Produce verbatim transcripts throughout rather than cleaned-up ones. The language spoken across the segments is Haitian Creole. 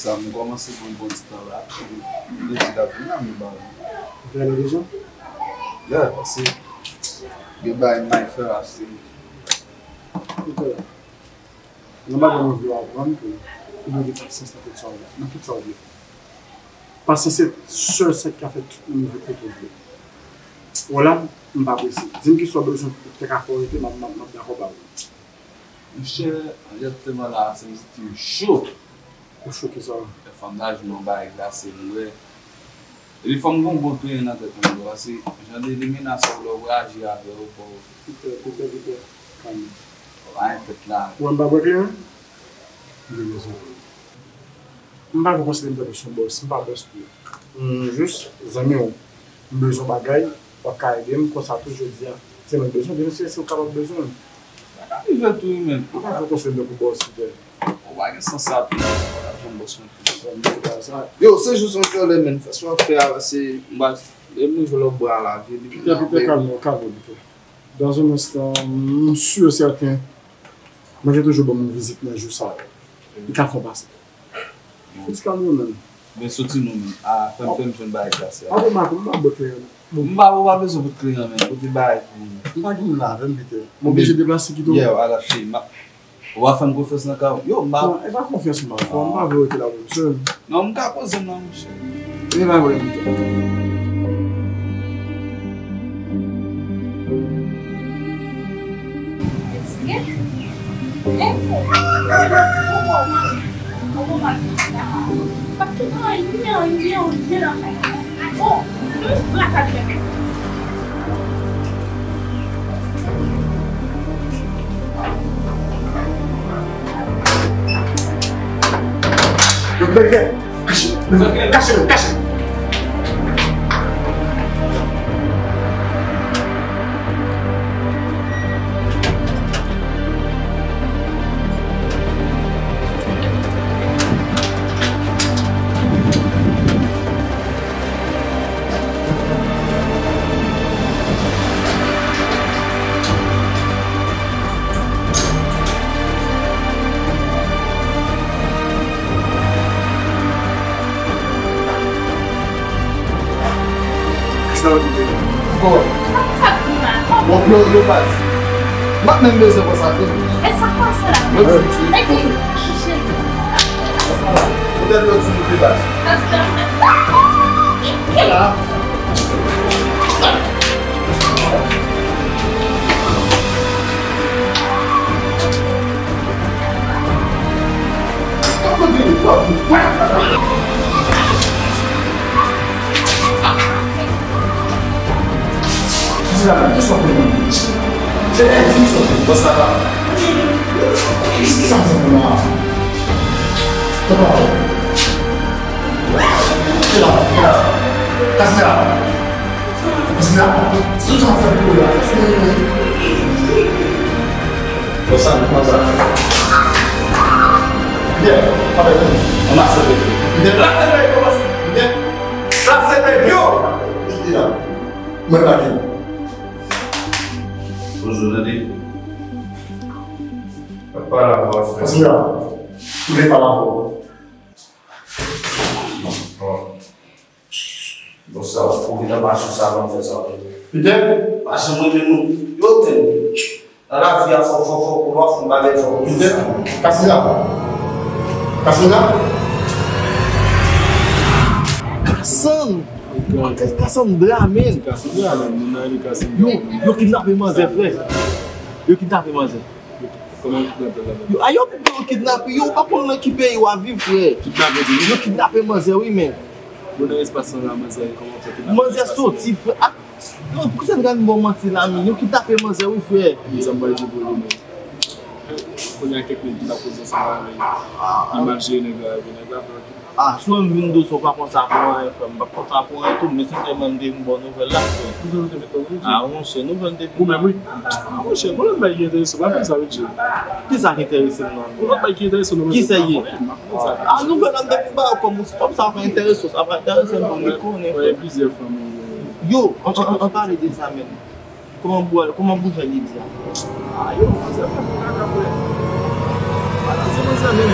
Sa, m kòmanse pran bon ti tan la. M vle di l ap vin la, men ba. Ou te ale deja? Yeah, paske gen bagay m may fè la, se. Ok. Nan bagay mwen vle w aprann ke ou dwe gen pasyans nan tout sa w, nan tout sa w vle fè. Pasyans se sèl sa ki ka fè tout moun rive kote w vle. Wè la, m pa prese. Di m kisa w bezwen pou te ka fè w rete, m ap, m ap, m ap dakò ba ou. Monchè, egzakteman la, se m santi m cho. Ou cho kisa? Fanm la jwenn yon bagay glase, m wè. Epi fò m gen yon bon kliyan nan tèt mwen, bro, paske jan de, de menas sa yo, lè w voyaje avè yo, fò. Pete, pete, pete. Kalme. Fò pa gen tèt la. Ou wè m pa bwè kliyan? M te bezwen. M pa vle konsidere m tankou se yon bòs, m pa bòs pou ou. M jis zanmi w. M bezwen bagay, w ap ka ede m, konsa tou jodi a. Se mwen k bezwen, demen si w kapab bezwen m. Sa ka rive tou, wi, men. M pa vle konsidere m tankou bòs, Pete. Ou pa gen sans sa tou, ou pa janm bòs mwen tou. Yo, se jis yon jòlè, men. Fason w ap fè a, se, m pa, lè m rive lòt bò a la, vye li. Pete, Pete, kalme w, kalme w, Pete. Dans un instant, m si e sèten, mwen te toujou ban moun vizit nan jou sa yo. Li ka fè w pase. Fouti kalme w, menm. Men soti non, menm. A, fè m, fè m jwenn bagay glase a. Avan m ap, m pa bwè kliyan. M pa, ou pa bezwen bout kliyan, menm. Pote bagay pou mwen. M pa gen moun la avè m, Pete. M oblije deplase kite w. Yeah, ala cheri, m ap, ou pa fè m konfyans nan ka w. Yo, m pa. Non, e pa konfyans m ap fè w, m pa vle w rete la pou m sèl. Non, m ka poze m la, monchè. E pa vre, Pete. Yo, bèl, bèl. Kache, kache, kache. Kisa w di? Bon. Sa, sa di mal. Bon, yo, yo pa di. M pa menm bezwen konsa tou. E sa k pase la? Yo di, e ki, chèche. Poutèt yo di nou te bat. Sa, sa, sa. Ala. Kasimira! Kasimira! Sa w ap fè pou la? Konsa, konsa. Byen, avèk nou. Ann pase peyi. Byen, pase peyi, kòmanse. Byen, pase peyi. Yo! Kite la. Mwen pake. Bonjou, tande. Pale avè w, frè. Kasimira, m vle pale avè w. Bon. Bon, sa, ou gentan pase sa, ban m fè sa. Petèt. Pa janm renmen moun. Yo, tande. Nan lavi a, fò, fò, fò, pou lwa fè bagay, fò pou sa. Petèt. Kasimira. Kasimira. Kasann. Kasann drame. Kasann drame, moun nan rele Kasann. Men, yo kidnape manzè, frè. Yo kidnape manzè. Kòman yo kidnape la? Yo, a yo menm yo kidnape, yo pa konn nan ki peyi w ap viv, frè. Kidnape di. Yo kidnape manzè, wi, men. Yo nan espas lan la, manzè, kòman w fè kidnape? Manzè soti, frè. A, yo, poukisa n gade m ba w manti la, men? Yo kidnape manzè, wi, frè. Men sa m pral di pou ou, men. Kounye a kèk nèg ki t ap koze ansanm avè l. Li mal jere nèg la, epi nèg la fè l. Ah, si w wè m vin dous, ou pa konsa pou anyen, frè m. M p ap konsa pou anyen tou, men sensèman, m te vin ba w nouvèl la, frè. Nouvèl ou te vin ba m, wi. Ah, monchè, nouvèl m te vin. Ou menm, wi. Ah, monchè, bon, lòt bagay ki enterese w, pa fè sa, wi, Jay. Kisa ki enterese m nan? Lòt bagay ki enterese w, non, men. Kisa l ye? Ah, nouvèl la, m te vin ba w kòm, kòm sa pa enterese w, sa pa enterese m, bon, m konnen, frè. Plizyè fanm, wi. Yo, an, an, an, an pale de sa menm. Kòman bou-, kòman boujay li di a? Ah, yo, manzè fè mwen kaka, frè. Manzè, manzè menm.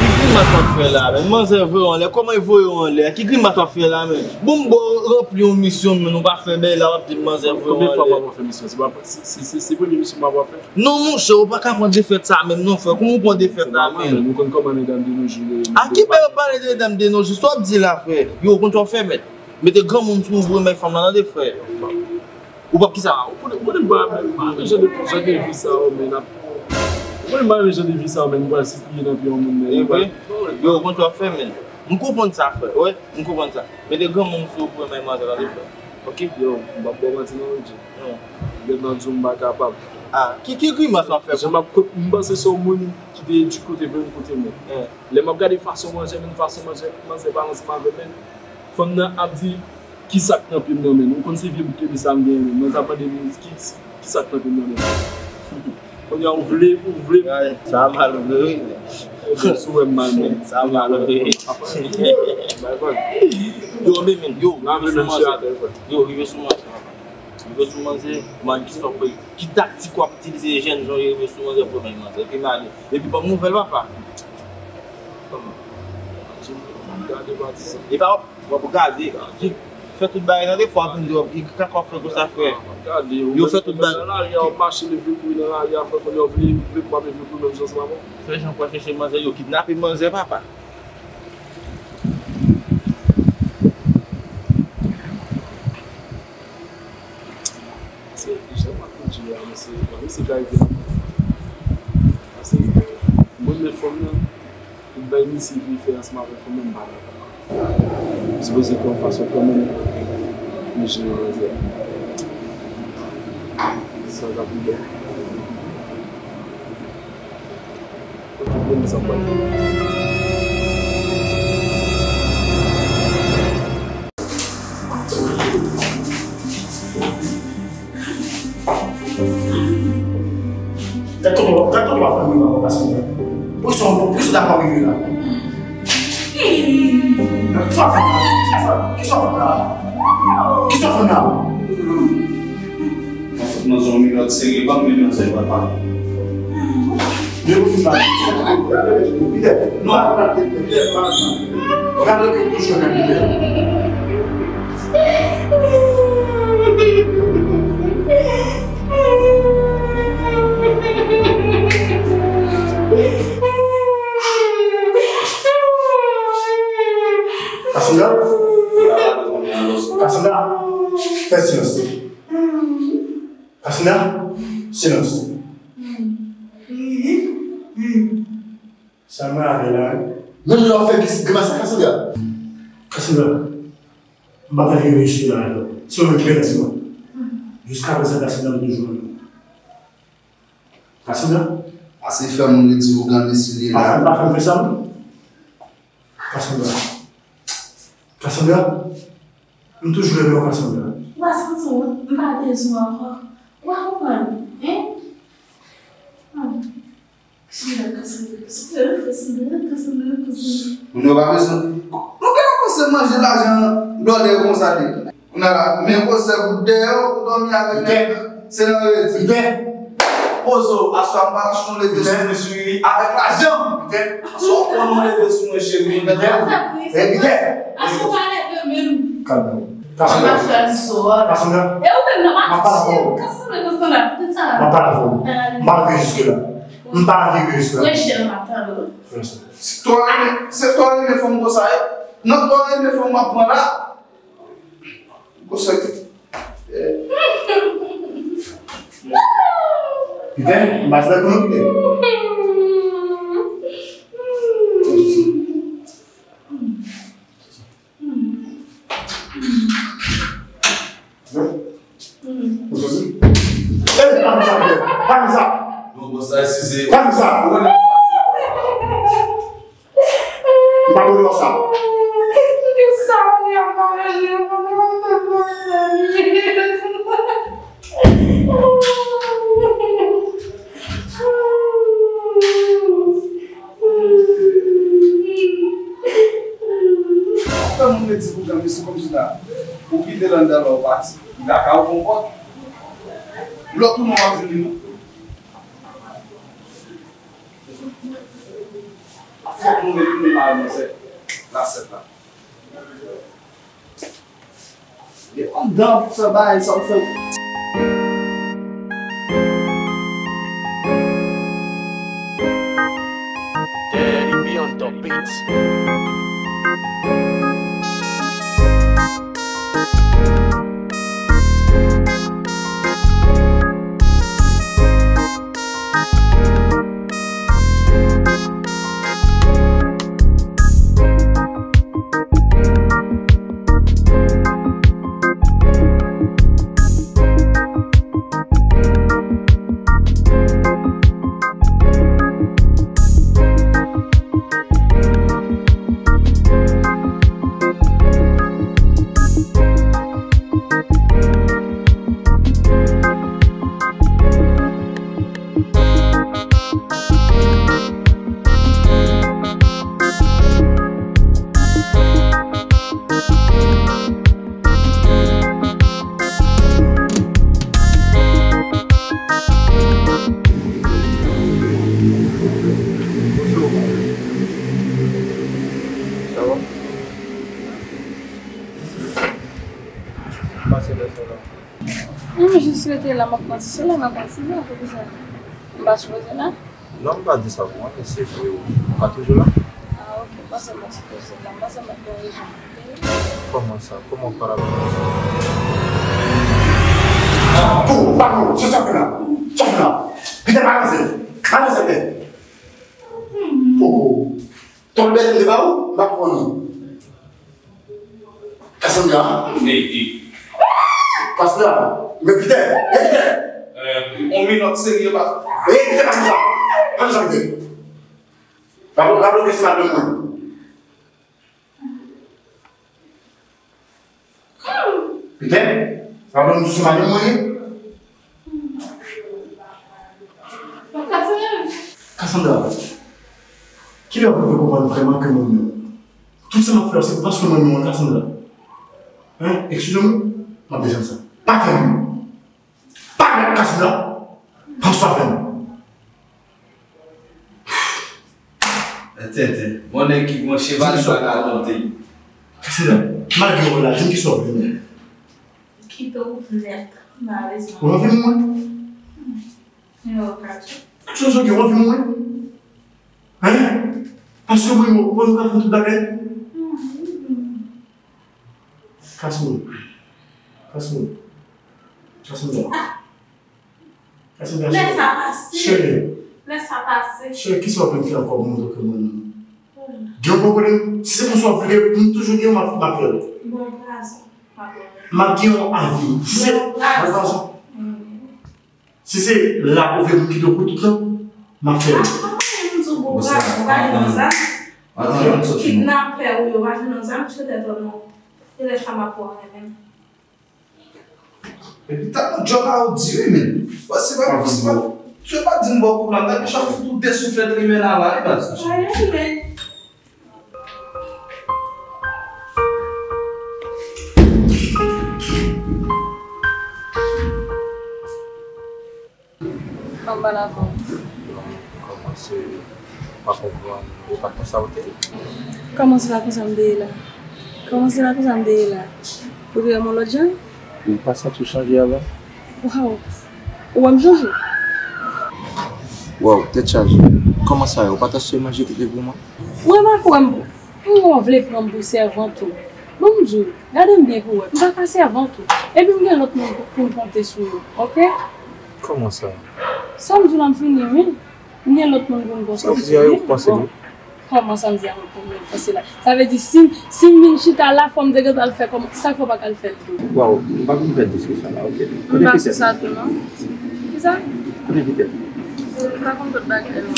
Li vin Sa w ap fè la menm? Manzè voye w anlè. Kòman l voye w anlè? Ki grimas w ap fè la menm? Bon, m ba w ranpli yon misyon, men ou pa fè bèy la, w ap di m manzè voye w anlè. Konbyen fwa m ap fè misyon? Se pa, se, se, se, se premye misyon m ap fè. Non, monchè, ou pa ka pran defèt sa menm, non, frè. Kòman w pran defèt la menm? Ou konn kòman medam de nos jours yo ye. A ki bèl w ap pale de medam de nos jours? Sa w ap di la, frè? Yo, ou konn sa w fè, mèt? Mete granmoun sou ou pou remèt fanm lan, tande, frè. Ou p ap kisa? Ou konnen, ou konnen m pa, m pa renmen jan de, jan de vi sa yo, men ap, ou konnen m pa renmen jan de vi sa yo, men m pral sipliye nan pye yon moun, men. E vre? Yo, ou konn sa w ap fè, men. M konprann sa, frè. Wi, m konprann sa. Mete granmoun sou ou pou remèt manzè, tande, frè. Ok? Yo, m p ap ba w manti non, Dji. Non. Gentan di w m pa kapab. A, ki, ki grimas w ap fè? Jan m ap, m panse se yon moun ki te edike, te vle m koute men. Lè m ap gade fason manzè, men fason manzè, manzè pale ansanm avè men. Fanm nan ap di, "Kisa k nan pye m nan men?" Ou konn se vye bout teni sa m genyen menm. Manzè ap mande m, "Ki, kisa k nan pye m nan men?" Kounye a ou vle, ou vle. Ay, sa mal vre, wi. Ebyen, si w wè m mal menm. Sa mal vre. Bay vag. Yo, men, men, yo, rive sou manzè. Yo, rive sou manzè. Rive sou manzè, man, ki sa w ap, ki taktik w ap itilize jèn jan yo rive sou manzè, premye manzè. Epi m ale. Epi ban m nouvèl, papa. Kòman? Gade pati sa. E pa w ap, w ap gade. Fè tout bagay nan defo, apre m di w, ki kaka w ap fè konsa, frè? Gade, yo fè tout bagay. Nan lari a, w ap mache leve kouri nan lari a, frè, kounye a w vle, vle pou w ap leve kouri menm jan se pa bon. Fè jan pou w al chèche manzè, yo kidnape manzè, papa. Se jan m ap kontinye a, men se, men se ka rive. Paske mwen, men fanm nan, pou bay misye vin fè ansanm avèk fanm nan, m pa dakò. M sipoze pran fason kanmenm, men jere manzè. Sa ka pi bèl. Gad kote w, gad kote w ap fè moun nan pase la. Poukisa, poukisa w ta pa rive la? Kisa w ap fè la? Kisa w ap fè la? Kisa w ap fè la? Mwen fout nan zon minòt serye, ban m menm nan zè papa. Men ou fin la. Pidè. Non, pidè, pidè, pidè. Gade ke touche nan pidè. Cassandra? Cassandra? Fè silans. Cassandra? Silans. Sa mwen avè la, wi. Menm lè w ap fè gis-, grimas sa, Cassandra. Cassandra, m pa t rive jiske la ankò. Se ou menm ki pèdi mwen. Jiskaprezan, Cassandra, m toujou renmen w. Cassandra? Ase fè moun redi ougan mesye li la. Pa fè, pa fè m fè sa, non. Cassandra. Cassandra? M toujou renmen w, Cassandra. Ou pa santi w, m pa bezwen w ankò. Ou pa konprann, en? Hmm. Cassandra, Cassandra, Cassandra, Cassandra, Cassandra, Cassandra. Moun yo pa bezwen. Nou genlè panse manje lajan dòlè konsa li. Kounye a la, men gwosè bout dèyè w, ou dòmi avèk nèg la. Se nan redi. Pidè. Pozo, aswè a m pral achte yon leve sou mwen cheri avèk lajan m. Pidè. Aswè a w konn yon leve sou mwen cheri. Pidè. Pidè. Aswè a w pa leve menm. Kalme w. Cassandra. Cassandra. E ou menm nan, m ap pale avè w. Cassandra, Cassandra, poukisa? M ap pale avè w. M pa rive jiske la. M pa rive jiske la. Rejè m ap tande w. Se twò renmen, se twò renmen fanm konsa, e? Non, twò renmen fanm w ap pran la. Gwosè. Pidè, m pa t dakò non, Pidè. Ou sezi? Ey, pa fè sa, Pidè. Pa fè sa. Non, bon, sa, eskize. Pa fè sa. M pa pran sa. Fè moun redi pou granmesi kòmsi la. Ou kite l anndan la, ou pati. Li pa ka ouvri yon pòt. Lòt ou non w ap jwenn li non. Fòk nou retounen madanm sèt, la sèt la. Li anndan pou fè bagay sa w fè. Daddy B on the beats. Sa va? Pase lè sa la. M jis rete la, m ap kontinye la, m ap kontinye, poukisa? M pa sipoze la? Non, m pa di sa pou mwen, men se vre ou pa toujou la. Ah, ok, m panse m pa sipoze la, m panse m ap gen rezon. Kòman sa? Kòman w pa la? Ah, oh, pardon, se sa fè la. Sa fè la. Pita pa avanse. Avanse, pè. Oh, oh. Ton bèl de ba ou, m pa konn. Cassandra. Ey, ey. Cassandra, men Peter, men Peter. Euh, on minòt serye pa. Ey, Peter, pa konsa. Pa konsa, Peter. Raple, raple w ke se madanm mwen. Peter, raple w ke se madanm mwen ye. Cassandra, kilè w ap rive konprann vrèman ke m renmen w? Tout sa m ap fè yo, se paske m renmen w, Cassandra. Hein? Excusez-moi, m ap desann sa. Pa fè m. Pa fè m, Cassandra. Pran swen avè m. Tenten. Bon nèg ki pran cheval, li pa ka monte. Cassandra, malgre w la, di m kisa w vle menm. Kite w nèt, malezman. Ou anvi m mwen? Nimewo kat. Tout sa w gen, w anvi m mwen? Hein? Paske mwen, mwen konprann nou ka fè tout bagay. Kasmou. Kasmou. Kasmou. Kasmou. Lè sa pase. Cheri. Lè sa pase. Cheri, kisa w vle m fè ankò pou montre ke mwen renmen w? Gen yon pwoblèm? Si se konsa w vle, m toujou gen yon, m ap, m ap fè l. Bon, gazon. M ap gen yon avi. Si se, bon, gazon. Si se la ou vle pou m kite w pou tout tan, m ap fè l. Ah, pa gen moun di w bon, gazon, pa gen nan zam. Kidnapè ou yo pa gen nan zam, se tèt ou non. Se lè sa m ap wè w menm. Epi ta nan djòb a ou di wi, men. Bon, se pa, se pa, se pa di m bò kou la, m ta chak fout ou de souflèt rimèl la, wi, baz. Ayen, men. Anba lavan. Kòman se pa konprann, ou pa konn sa ou te ye? Kòman se pa konsa m te ye la? Kòman se pa konsa m te ye la? Ou te wè m yon lòt jan? Ou pa santi w chanje avè m? Waw! Ou wè m chanje? Waw, tèt chaje. Kòman sa ye? Ou pa ta sou manje ki te pou mwen? Ou remake wè m, m wè w vle pran m pou sèvant ou. Bon, m di w, gade m byen pou w wè. M pa ka sèvant ou. Epi m gen lòt moun pou, pou m konte sou yo, oke? Kòman sa? Sa m di w la m fini, wi. M gen lòt moun pou m konte sou yo. Sa m di a yo panse wi. Kòman sa m di a yo panse la? Sa vle di si, si m vin chita la, fò m te gentan al fè kòman, sa k fè w pa ka al fè l tou? Waw, m pa vin fè diskisyon la, oke? M pa sou sa tou non. Kisa? Kote Peter? M pa konn kot bagay yo.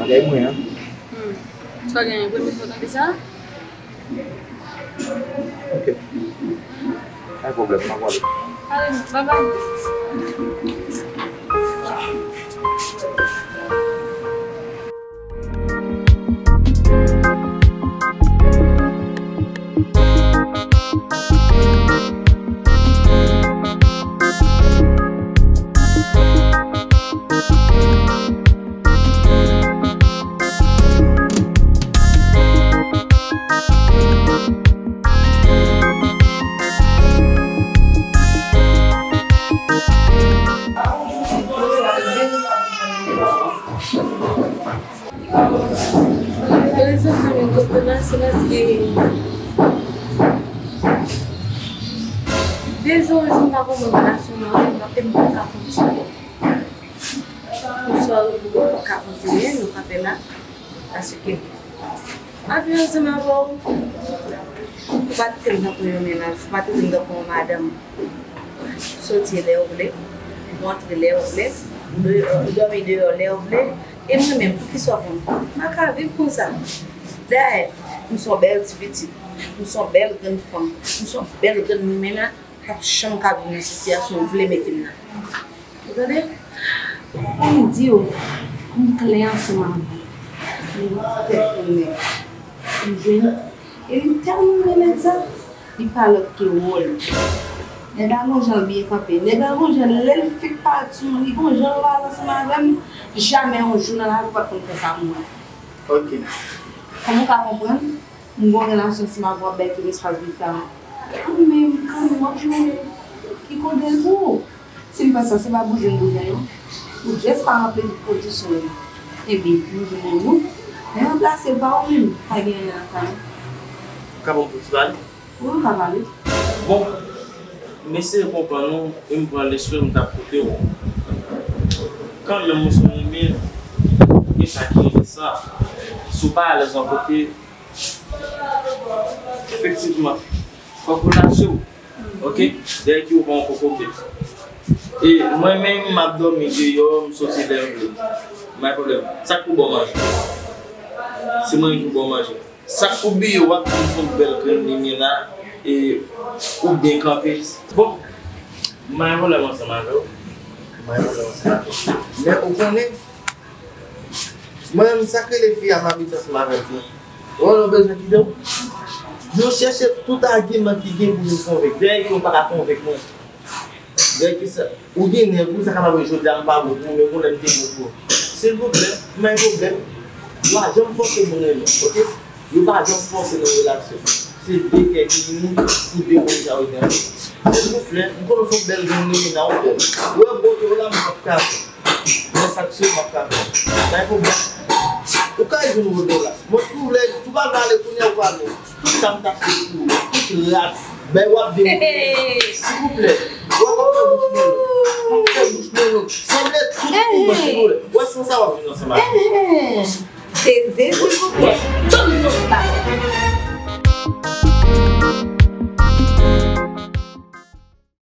Bagay mwen an. Hmm. Sa w genyen? Premye fwa w tande sa? Ok. Pa gen pwoblèm, m ap ale. Ale, babay. Rezon fè m konprann la, se paske de jou an jou, m pa konprann relasyon nan, e m pa ka kontinye. Pou sa, pou ka kontinye, nou kanpe la. Paske avi ansanm avè w, ou pa trete m tankou yon mennaj, ou pa trete m tankou yon madanm. Soti lè w vle, ou antre lè w vle, ou de-, ou dòmi deyò lè w vle, e mwen menm, poukisa w konn? M pa ka viv konsa. Dayè, m se yon bèl ti pitit, m se yon bèl grenn fanm, m se yon bèl grenn menaj, p ap janm ka viv nan sitiyasyon w vle mete m nan. Ou tande? Pou m di w, m klè ansanm avè w. Men yon ti tèt pou m nèg. M jwenn. E li tèlman renmen sa, li pa lòt ke wòl. Nèg la gon jan l byen kanpe. Nèg la gon jan l, lè l fèk pati, li gon jan l pale ansanm avè m. Jamè yon jou nan lavi w p ap konn fè sa mwen. Ok. Kòman w ka konprann? M gon relasyon ansanm avè w, w ap bay tout espas diferan. Kanmenm, kanmenm, w ap jwenn ki konde l pou ou. Si m fè sa, se pa bouzen m bouzen non. Ou jis pa ranpli tout kondisyon yo. Ebyen, nou jwenn yon moun, men ranplase l pa ou menm. Pa gen anyen nan sa non. Ou ka ban m pou ti pale? Wi, ou ka pale. Bon, m eseye konprann ou e m pran lespri m t ap koute w. Kanmenm, ou se yon imen, gen sa ki rele sa. Si w pa alèz yon kote, efektivman, fòk ou lache w. Ok? Dèyè ki ou pa yon kokobe. E mwen menm, m ap dòmi deyò, m soti lè m vle. M pa gen pwoblèm. Sa k pou ba w manje? Se mwen menm ki pou ba w manje. Sa k pou bliye, w ap di m se yon bèl grenn limyè la, e ou byen kanpe. Bon, m pa gen pwoblèm ansanm avè w. M pa gen pwoblèm ansanm avè w. Men ou konnen, mwen menm, sa k rele fi a, m abitye ansanm avè l byen. Ou wè, nou bezwen kite w. Nou chèche tout agiman ki gen pou nou konvenk. Dèyè ki ou pa ka konvenk mwen. Dèyè ki sa, ou gen nèg ou, sa kapab jodi a m pa bon pou ou, men gon lè m te bon pou ou. Silvouplè, m pa gen pwoblèm. Yo pa janm fòse moun renmen, ok? Yo pa janm fòse nan relasyon. Se de kè ki ini pou de moun sa yo gen. Silvouplè, m konnen w se yon bèl grenn limena, ou bèl. Ou wè bote w la, m p ap ka fè. Men sa k sou m ap ka fè. Bay pwoblèm. Ou ka jwenn Rodolas. Mwen tou lè, tou pa vle ale kounye a ou pa vle. Tout sa m t ap fè pou ou, tout rad, bay w ap vin. Silvouplè. W ap fè bouch mwen long. W ap fè bouch mwen long. Sanble tout pou mwen, silvouplè. W ap san sa w ap vin ansanm avè m. Sezi, silvouplè. Tout moun pa.